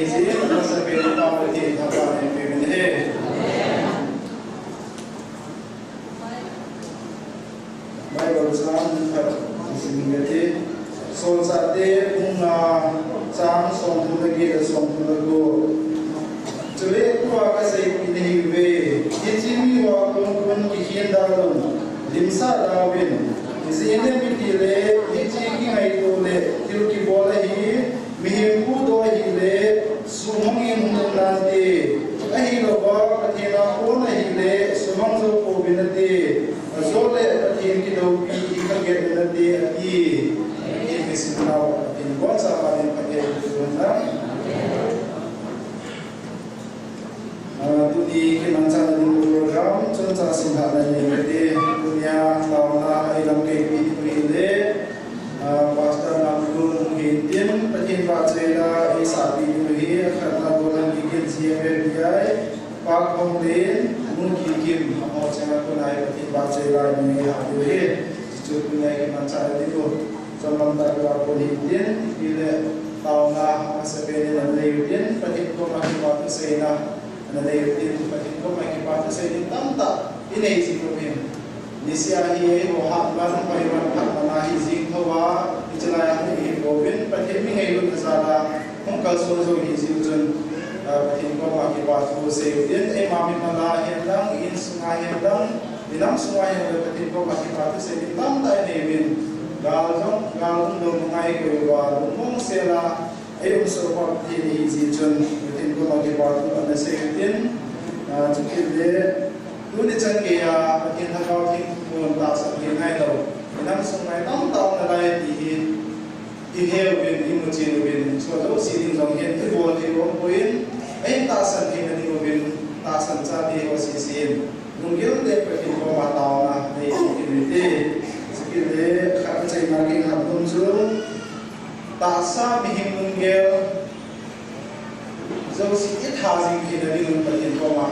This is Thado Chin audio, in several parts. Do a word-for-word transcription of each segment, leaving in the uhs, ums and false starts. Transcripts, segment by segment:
Bible chang khat isim inge ti. Solchahte bung nga chang somthum le get le somthum le ko. Chule tua kasei pen ahiuve. Hiche mi ho kon kon kikhen da un. Limsah da uvin. Ijeh inem itile hiche kingaito le thil kibol ahi. Mihem pudoh ahile, sumang in hung nante. Ahilouva, Pathen a kon ahile, sumang jou pouvin nate. Ajole Pathen kidoupi hi kaget nate, ati. Pathen kisinna, Pathen boncha pa din Pathen kisinna. Ah, tuni kimanchah ding program chun chahsim lhahna nei kati. Tunia taona eilamkai pi ding u hile, ah, Pastor Lamlun hin tin, Pathen vahchoila eisah pi ding u hi, akhatna gollhang Kigen G M F D I, Pak Honglen, Nu Kikim, amaho chunga kona hi Pathen vahchoila eihah diu ahi. Hichu tunia kimanchah ding u. Chonlam tah a kon hin tin, ipi le taona amasapen in anei u tin, Pathen koma kipa thuseina anei u tin, Pathen koma kipa thusei ding tamtah inei jing uvin. Niseh a hi eiho hatman, hoiman, phatman ahi jing thou a, hiche lai a hung ihi pouvin, Pathen mi ngailutna jal a hung kalson jou hi jeh chun, ah, Pathen koma kipa thusei u tin, eima mimal a hen lang, i insung a hen lang, i nam sunga hen lang Pathen koma kipa thusei ding tamtah inei uvin. Gal jong, gal jong lungmong a eikoi uva, lungmong sel a eium soh pa Pathen ihi jeh chun, Pathen koma kipa thu ana sei u tin, ah, chukit le, tuni chan geiya, Pathen Lhagao Theng thu pon tahsan thei nailou, i nam sung a tamtah um nalai ti hi, ihe uvin, imuchen uvin, chua jouse ding jong hin, ibol thei um poi in, ei tahsan theina ding uvin, tahsan chate ho sese in, lunggel tah in Pathen koma taona nei kit u hite. Chukit le, khat achaina kahin ham nom chu, tahsa mihem lunggel jouse itha jing theina ding un Pathen koma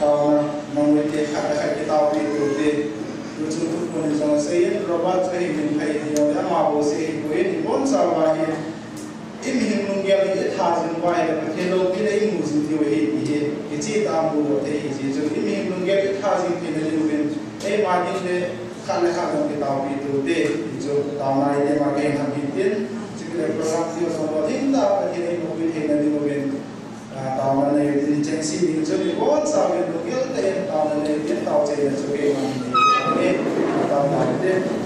taona mang u hite, khat le khat kitaopi u hite. Tuchung thuphon in jong asei in, Robert chu ahi min phai ti jong le, ama bouseh ahipoi in, ibonchauva hi, i mihem lunggel hi itha jing uva ahile, Pathen loupina imu jing diu ahi ti hi, hiche tah a mudoh thei ahi jeh chun, i mihem lunggel itha jing theina ding uvin, eima ding le, khat le khat jong kitaopi u hite, ti chu taona ite ma kahin ham hin tin, chukit le program chu jong lolhing tah a Pathen in eipui theina ding uvin, ah, taona nei u tin, chengse ding chun ibonchauvin lunggel tah in taona nei u tin, taochaina chu keima nei u tin, taona nei u tin.